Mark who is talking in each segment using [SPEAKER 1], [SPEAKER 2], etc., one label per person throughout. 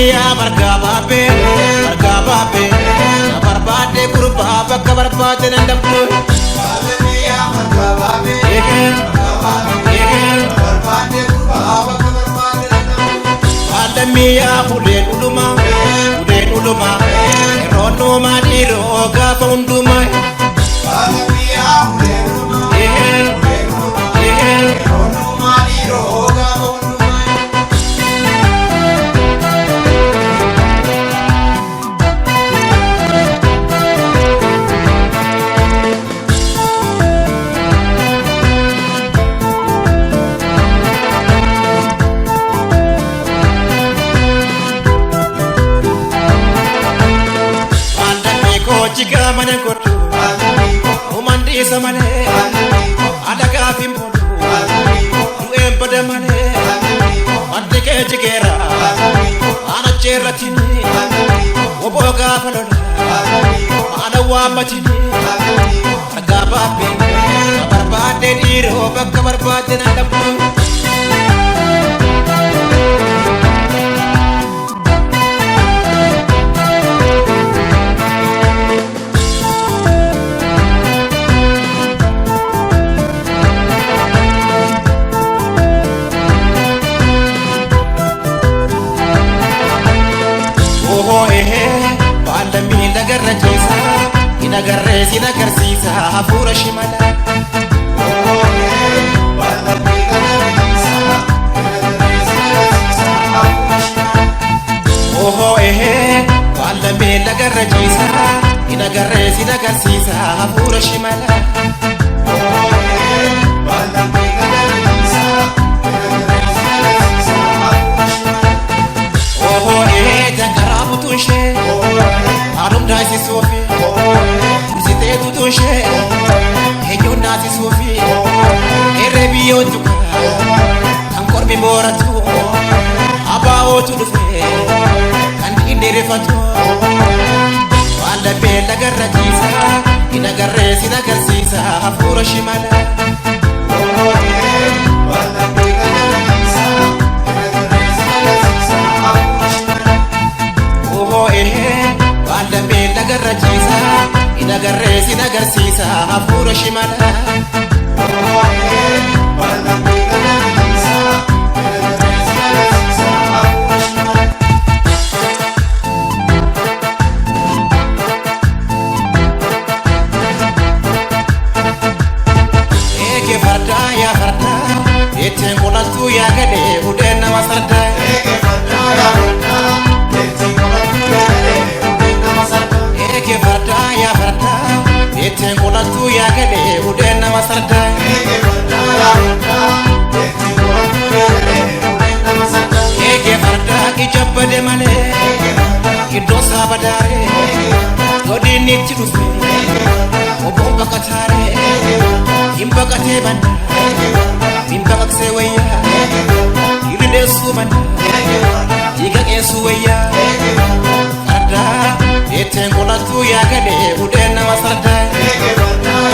[SPEAKER 1] Baallammiyaa margaa baabbee margaa baabbee na barbaadde gurbaa bakka barbaadde nan dhabdu. Baallammiyaa uleen dhuluma uleen dhuluma yeroo nuumaa dhiiroo gaafa hundumaa. Baallammii koo jigaa mana godhu uumaan dhiisa malee alagaa fi bulu du'een bada malee maddi kee jigeera ana jeerratini oboo gaafa lola ana waammatini argaa baabbee na barbaadde dhiiroo bakka barbaadde na dhabdu. Ohoo ehee baallamii lagarra ciisa hin agarree sin agarsiisa hafuura shimala. Ohoo ehee baallamii lagarra ciisa hin agarree sin agarsiisa hafuura shimala. Ohoo ehee dangaraa butuun ishee haadhum daasisuufi dursitee tutuun ishee eenyuun naasisuufi irree biyyoon tuka kan kormi mooratu abaa'ootu dhufe kan inni rifatu. Baallammee lagarra ciisa hin agarree sin agarsiisa hafuura shimala. Ohoo ehee baallammee lagarra ciisa hin agarree sin agarsiisa hafuura shimala. Eege fardaa yaa fardaa ittiin qolattuu yaa gadhee hudheen nama sardaa. Eege fardaa yaa fardaa ittiin qolattuu yaa gadhee hudheen nama sardaa. Eege fardaa ija bade malee iddoo isaa badaaree godinni itti dhufe obboon baqataaree hin baqatee banna hin baqaqsee wayyaa dhiirri deessuu manna dhiiga qeessuu wayyaa fardaa ittiin qolattuu yaa gadhee hudheen nama sardaa.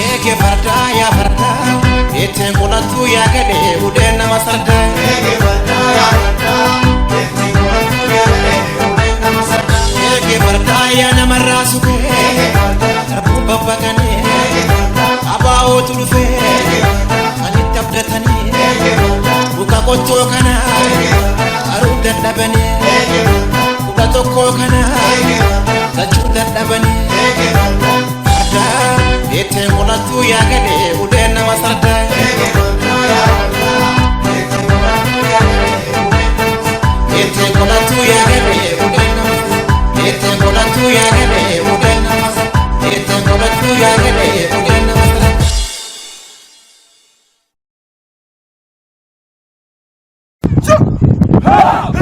[SPEAKER 1] Eege fardaa yaa fardaa ittiin qolattuu yaa gadhee hudheen nama sardaa. Eege fardaa yaa namarraa sukee darbuun babbaqanii abaa'ootu dhufee kan itti abdatanii muka qottoo kana qaruun dadhabanii kudha tokkoo kana galchuun dadhabanii fardaa ittiin qolattuu yaa gadhee hudheen nama sardaa. Ittiin qolattuu yaa gadhee hudheen nama ittiin qolattuu yaa gadhee hudheen nama ittiin qolattuu yaa gadhee hudheen nama sardaa.
[SPEAKER 2] Ha!